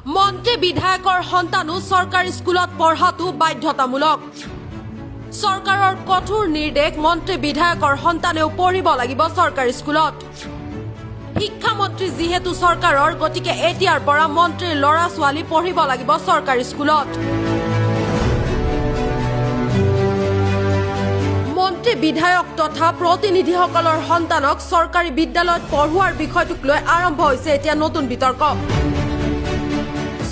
মন্ত্ৰী বিধায়কৰ সন্তানো চৰকাৰী স্কুলত পঢ়াটো বাধ্যতামূলক। চৰকাৰৰ কঠোৰ নিৰ্দেশ, মন্ত্ৰী বিধায়কৰ সন্তানেও পঢ়িব লাগিব চৰকাৰী স্কুলত। শিক্ষামন্ত্ৰী যিহেতু চৰকাৰৰ, গতিকে এতিয়াৰ পৰা মন্ত্ৰীৰ ল'ৰা ছোৱালী পঢ়িব লাগিব চৰকাৰী স্কুলত। মন্ত্ৰী বিধায়ক তথা প্ৰতিনিধিসকলৰ সন্তানক চৰকাৰী বিদ্যালয়ত পঢ়োৱাৰ বিষয়টোক লৈ আৰম্ভ হৈছে এতিয়া নতুন বিতৰ্ক।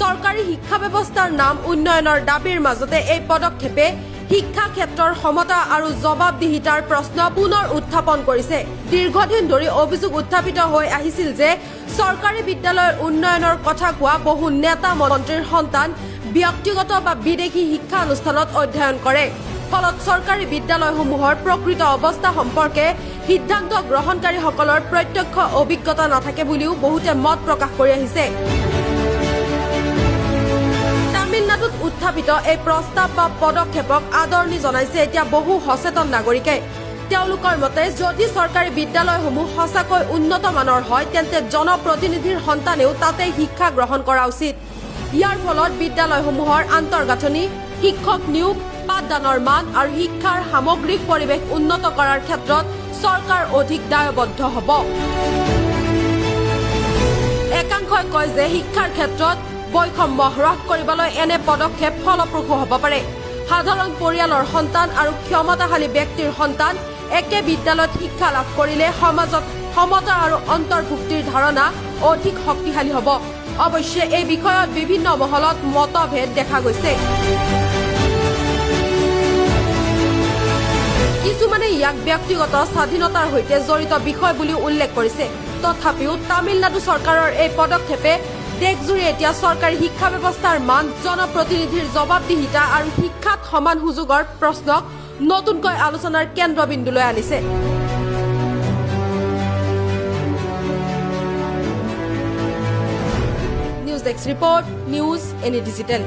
চৰকাৰী শিক্ষা ব্যৱস্থাৰ নাম উন্নয়নৰ দাবীৰ মাজতে এই পদক্ষেপে শিক্ষা ক্ষেত্ৰৰ সমতা আৰু জবাবদিহিতাৰ প্ৰশ্ন পুনৰ উত্থাপন কৰিছে। দীৰ্ঘদিন ধৰি অভিযোগ উত্থাপিত হৈ আহিছিল যে চৰকাৰী বিদ্যালয়ৰ উন্নয়নৰ কথা কোৱা বহু নেতা মন্ত্ৰীৰ সন্তান ব্যক্তিগত বা বিদেশী শিক্ষানুষ্ঠানত অধ্যয়ন কৰে। ফলত চৰকাৰী বিদ্যালয়সমূহৰ প্ৰকৃত অৱস্থা সম্পৰ্কে সিদ্ধান্ত গ্ৰহণকাৰীসকলৰ প্ৰত্যক্ষ অভিজ্ঞতা নাথাকে বুলিও বহুতে মত প্ৰকাশ কৰি আহিছে। তামিলনাডুত উত্থাপিত এই প্ৰস্তাৱ বা পদক্ষেপক আদৰণি জনাইছে এতিয়া বহু সচেতন নাগৰিকে। তেওঁলোকৰ মতে, যদি চৰকাৰী বিদ্যালয়সমূহ সঁচাকৈ উন্নত মানৰ হয়, তেন্তে জনপ্ৰতিনিধিৰ সন্তানেও তাতে শিক্ষা গ্ৰহণ কৰা উচিত। ইয়াৰ ফলত বিদ্যালয়সমূহৰ আন্তঃগাঁথনি, শিক্ষক নিয়োগ, পাঠদানৰ মান আৰু শিক্ষাৰ সামগ্ৰিক পৰিৱেশ উন্নত কৰাৰ ক্ষেত্ৰত চৰকাৰ অধিক দায়বদ্ধ হ'ব। একাংশই কয় যে শিক্ষাৰ ক্ষেত্ৰত বৈষম্য হ্ৰাস কৰিবলৈ এনে পদক্ষেপ ফলপ্ৰসূ হ'ব পাৰে। সাধাৰণ পৰিয়ালৰ সন্তান আৰু ক্ষমতাশালী ব্যক্তিৰ সন্তান একে বিদ্যালয়ত শিক্ষা লাভ কৰিলে সমাজত সমতা আৰু অন্তৰ্ভুক্তিৰ ধাৰণা অধিক শক্তিশালী হ'ব। অৱশ্যে এই বিষয়ত বিভিন্ন মহলত মতভেদ দেখা গৈছে। কিছুমানে ইয়াক ব্যক্তিগত স্বাধীনতাৰ সৈতে জড়িত বিষয় বুলিও উল্লেখ কৰিছে। তথাপিও তামিলনাডু চৰকাৰৰ এই পদক্ষেপে দেশজুৰি এতিয়া চৰকাৰী শিক্ষা ব্যৱস্থাৰ মান, জনপ্ৰতিনিধিৰ জবাবদিহিতা আৰু শিক্ষাত সমান সুযোগৰ প্ৰশ্নক নতুনকৈ আলোচনাৰ কেন্দ্ৰবিন্দুলৈ আনিছে। News desk report, News Any Digital.